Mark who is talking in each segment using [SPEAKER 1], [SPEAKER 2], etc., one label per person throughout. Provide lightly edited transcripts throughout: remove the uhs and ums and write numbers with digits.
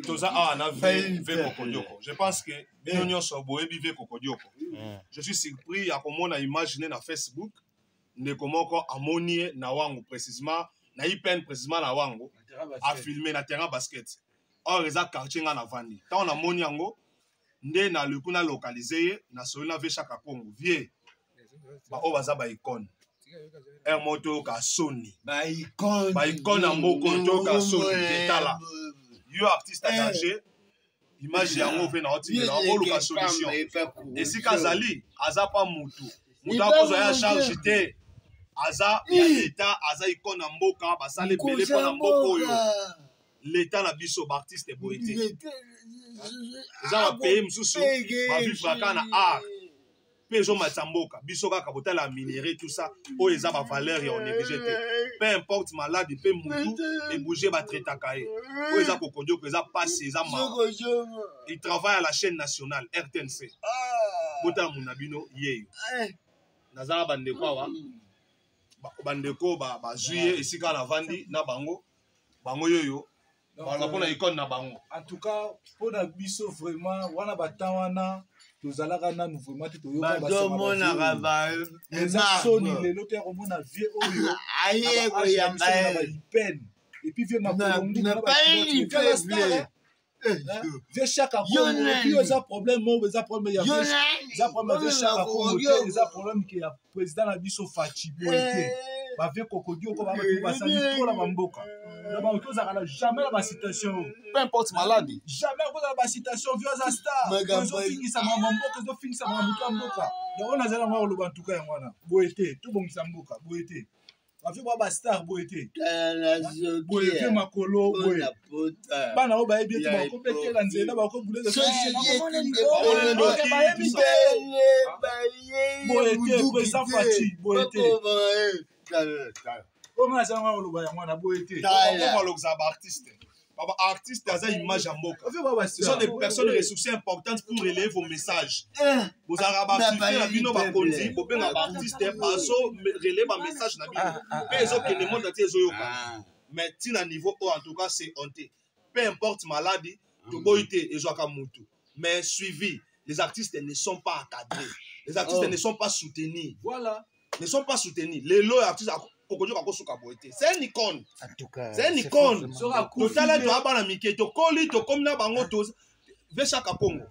[SPEAKER 1] Toza awa na V Kokodioko. Je pense que bino nyonso boyebi V Kokodioko. Je suis surpris ya komona image ne na Facebook. Ndeko moko amoni ye na wango, précisément na IPN, précisément na wango, afilme na terrain basket. Or eza quartier nga navandi. Ntango namoni yango nde naluku na localize ye, nasoli na V Shaka Congo. Vie baoyo baza ba icône ere moko toyoka soni, ba icône ya mboka oyo, toyoka soni te. Tala yo, artiste ya danger, image yango mpe naotindela, oluka solution esika azali. Aza pa mutu, moto akozwa ya charge te, aza ya leta, aza icône ya mboka, basala ebele mpo na mboka oyo. Leta na biso, baartiste boye te. Eza bapays mosusu bavivre kaka na art mpe ezomatisa mboka. Biso kaka botala minerai, tout ça oyo eza bavaleur ya onéglige te. Peu importe maladi mpe mutu ebouge, batraitaka ye. Oyo eza Kokodioko, eza pasi, eza mawa. Il travaille à la chaîne nationale RTNC. Botala muna bino yeyo. Naza na bandeko awa, bandeko bazwi ye esika navandi na bango, bango yoyo baloba mpona icône na bango.
[SPEAKER 2] En tout cas, mpona biso vraiment, wana batemps wana tozalaka nanu vraiment te.
[SPEAKER 3] Toyokabazomonaka.
[SPEAKER 2] Eza soni lelo te ya komona vie oyo
[SPEAKER 3] aye koyamba
[SPEAKER 2] na baipene et puis vie makolo, vie Chaka Congo. Et puis eza problème moko, eza problème ya, eza problème ya vie Chaka Congo te, eza problème ke ya président na biso Fatshi. Boye te. Bavie Kokodioko babato basali trop na bamboka na bango. Tozalaka na jamais na bacitation oyo.
[SPEAKER 1] Peu importe maladi.
[SPEAKER 2] Jamais akozala bacitation. Vie aza star, ezofingisa makambo mboka, ezofingisa makambo ya mboka. Donc oyo nazali yango koloba ntuka yango wana, boye te. Tobongisa mboka, boye te. Bavie bwa bastar, boye te, boye te. Makolo boye, bana oyo bayebi ete bakobetela nzela, bakobuleza, bayebi te. Boye te, président Fatshi, boye te. Oyo nga nazanga koloba yango wana, boye te.
[SPEAKER 1] Balokisaka baartiste. Baba artiste aza image ya mboka. Ce sont des personnes ressources importantes pour relayer vos messages. Bozalaka baartiste na bino, bakonzi bobenga baartiste, bazo relayer bamessage na bino mpe ezokende monde ati, ezoyoka. Mais ntina niveau oyo, en tout cas c'est honte. Peu importe maladie, toboyi te, ezwaka mutu, mais suivi. Les artistes ne sont pas encadrés, les artistes ne sont pas soutenus.
[SPEAKER 2] Voilà.
[SPEAKER 1] Ne sont pas soutenus. Lelo artiste Kokojoka akosuka boye te. C'est une icône, c'est une icône. Totala, toya bana mike, tokoli, tokomi na bango. Ve Chaka Congo,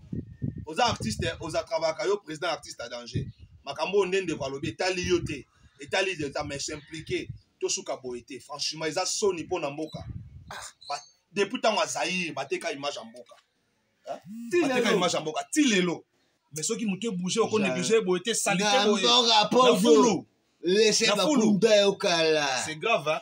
[SPEAKER 1] oza artiste, oza travaillaka yo président artiste à danger. Makambo oyo nde ndeko alobi etali yo te, etali leta, mais s'impliquer. Tosuka boye te, franchement eza soni mpo na mboka. Depuis ntango ya Zaire bateka image ya mboka, bateka image ya mboka ti lelo. Mais soki moto ebouge, okonéglige boye te, saleté boye na fulu.
[SPEAKER 3] Lese bakunda yo kala.
[SPEAKER 1] C'est grave, hein?